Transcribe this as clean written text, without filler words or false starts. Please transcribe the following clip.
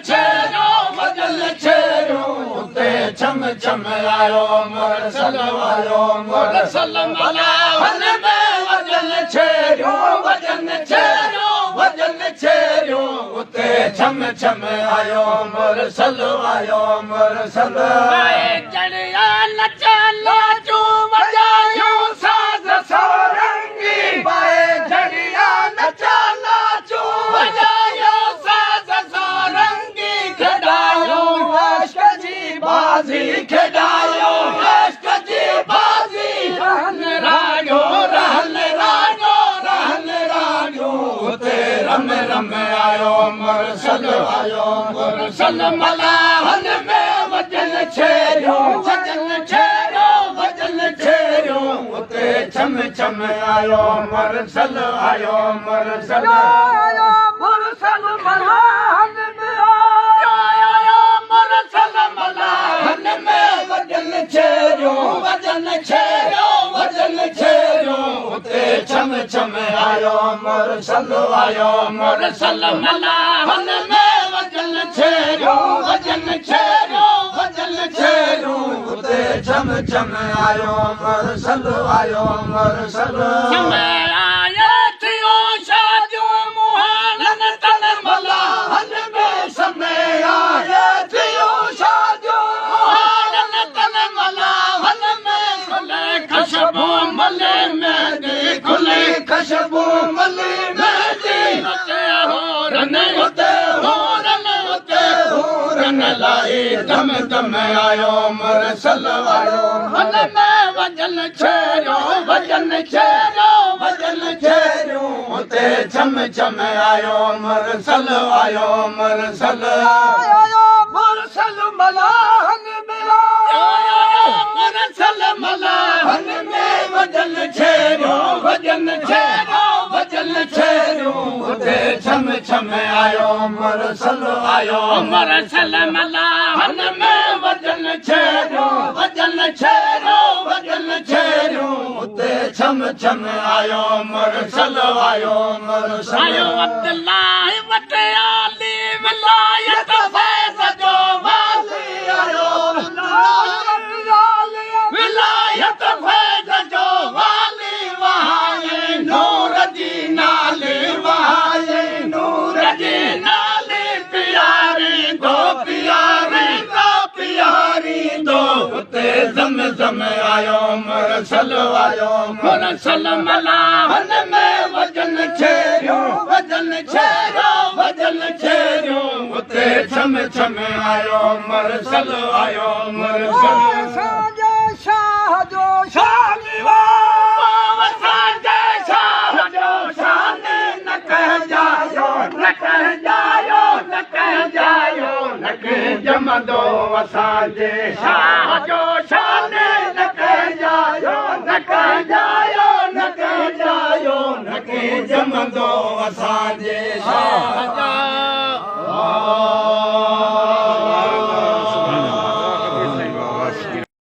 ڇيريون وڄن ڇيريون اتي ڇم ڇم آيو مرسل آيو مرسل ملاحن ۾ وڄن ڇيريون وڄن ڇيريون وڄن ڇيريون اتي ڇم ڇم آيو مرسل آيو مرسل. آئي چڙيا نچ ناچون وڄايون ساز سارنگي. پائي جڙيا نچ ناچون وڄايون ساز سارنگي. کيڏايون عشق جي بازي کيڏايون عشق جي بازي. رهن راڻيون رهن راڻيون رهن راڻيون اتي رم رم آيو مرسل آيو مرسل. ملاحن ۾ وڄن ڇيريون وڄن ڇيريون وڄن ڇيريون اتي ڇم ڇم آيو مرسل آيو مرسل. آيو مرسل ملاحن ۾ آيو مرسل ملاحن ۾ وڄن ڇيريون وڄن ڇيريون وڄن ڇيريون اتي ڇم ڇم آيو مرسل آيو مرسل. ملاحن ۾ وڄن ڇيريون وڄن ڇيريون وڄن ڇيريون اتي ڇم ڇم آيو مرسل آيو مرسل. سمي آيا ٿيو شاديون مهاڻن تن. ملاحن ۾ سمي آيا ٿيو شاديون مهاڻن تن. ملاحن ۾ کلي خشبو ملي مهندي کلي خشبو ملي مهندي. اتي هورن اتي هورن اتي هورن لائي دم دم آيو مرسل آيو. هن ۾ وڄن ڇيريون وڄن ڇيريون وڄن ڇيريون اتي ڇم ڇم آيو مرسل آيو مرسل. آيو مرسل ملاحن ۾ آيو مرسل ملاحن ۾ وڄن ڇيريون وڄن ڇيريون وڄن ڇيريون اتي ڇم ڇم آيو مرسل آيو مرسل. ملاحن ۾ وڄن ڇيريون وڄن ڇيريون وڄن ڇيريون اتي ڇم ڇم آيو مرسل آيو مرسل. آيو عبدالله وٽ عالي ولايت فيض جو والي. آيو ولايت فيض جو والي. وهائي نور جي نالي وهائي نور جي نالي. پياري دو پياري دو پياري دو اتي زم زم آيو مرسل آيو مرسل. ملاحن ۾ وڄن ڇيريون وڄن ڇيريون وڄن ڇيريون اتي ڇم ڇم آيو مرسل آيو مرسل. شاهه جو شان اسان جي شاهه جو شان نه ڪنهن جايو نه ڪنهن جايو نه ڪنهن جايو نه ڪنهن ڄمندو. اسان جي شاهه جو شان نه ڪنهن جايو نه ڪنهن جايو نه ڪنهن جايو نه ڪنهن ڄمندو. اسان جي شاهه جو.